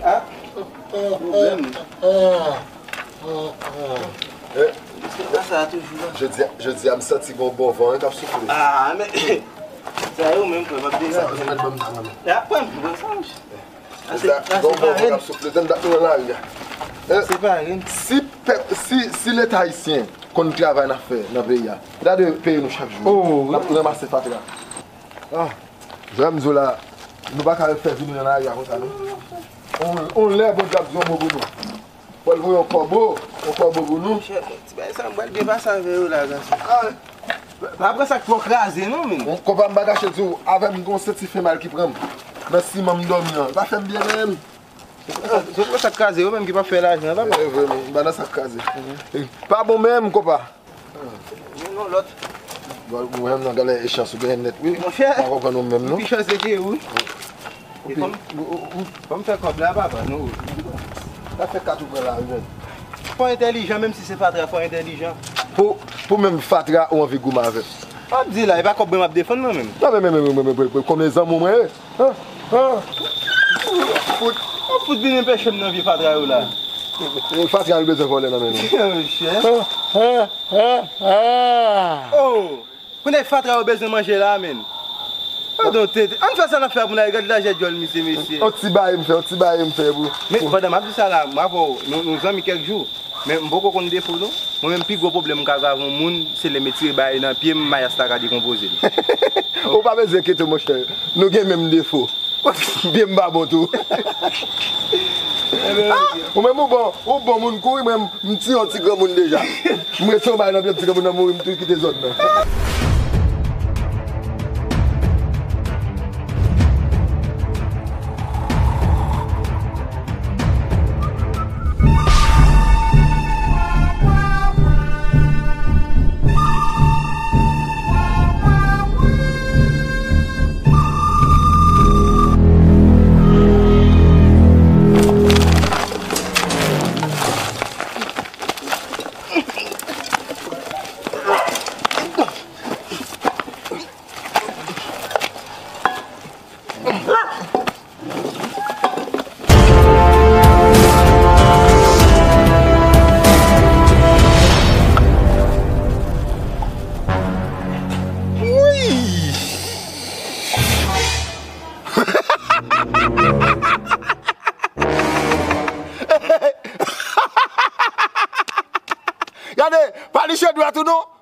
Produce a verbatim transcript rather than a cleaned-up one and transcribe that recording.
Ah, pwoblèm. Eh, se pa sa toujou la. Jodi a, jodi a, m santi gon bon van, wi, k ap soufle. Ah, men, sa yo menm, frè, m ap deja. Sa, sa mèt ban m sa, mwen. Ya, pran, pran sa, monchè. Jodi a, gon bon van k ap soufle, tann dat nou nan lari a. Eh, si pèp, si, si Leta ayisyen konn travay n ap fè nan peyi a, gade peyi nou chak jou. Oh, wi. N ap ranmase fatra. Ah, jan m di w la, nou pa ka fè vi nou nan lari a konsa, non. On, on lè Bondye ap di yon mo pou nou. Fò l voye yon kòbo, yon kòbo pou nou. Monchè, ti bagay sa, m pral byen pase avè yo la, gason. Ah, pa pran sa k twò kraze, non, men. Konpa, m pa kache di w, avè m, gon senti fè mal ki pran m. Nan siman m dòmi an. Li pa fè m byen, menm. Se pou sa k kraze yo menm ki pa fè lajan, papa. E vre, men, m pa nan sa k kraze. Pa bon menm, konpa. Men non, lòt. Bon, ou menm nan gade e chans ou genyen nèt, wi. Monchè. Pa konprann ou menm, non. Pi chans ke ou. E kòm, kòm fè kòb la, papa, non. Sa fè kat ou pran la, wi, menm. Fò entèlijan, menm si se fatra, fò entèlijan. Pou, pou menm fatra, ou anvi goumen avè m. M ap di la, e pa kòb mwen m ap defann, mwen menm. Non, men, men, men, men, men, men, konbyen zanmi mwen ye? An, an. Fout. Ou fout vin anpeche m nan vye fatra yo la. Fatra yo bezwen vòlè nan men nou. Monchè. An, an, an, an. Oh! Kounye fatra yo bezwen manje la, menm. Padon, tete. Ann fè sa n ap fè a pou n al gad lajè djòl misye, mesye. On ti bay m fè, on ti bay m fè pou. Men pandan m ap di sa la, m avè w, nou, nou zanmi kèk jou. Men m poko konn defo non. Mwen menm pi gwo pwoblèm m ka gen avè yon moun, se lè m retire bagay nan pye m, mayas la ka dekonpoze l. Ou pa bezwen enkyete w, monchè. Nou gen menm defo. Pye m pa bon tou. Ah, ou menm ou bon, ou bon moun kouri, mwen m tiye yon ti granmoun deja. M retire yon bagay nan pye m, ti granmoun nan mouri, m tou kite zòn nan. Gade, pa li chè dwat ou non.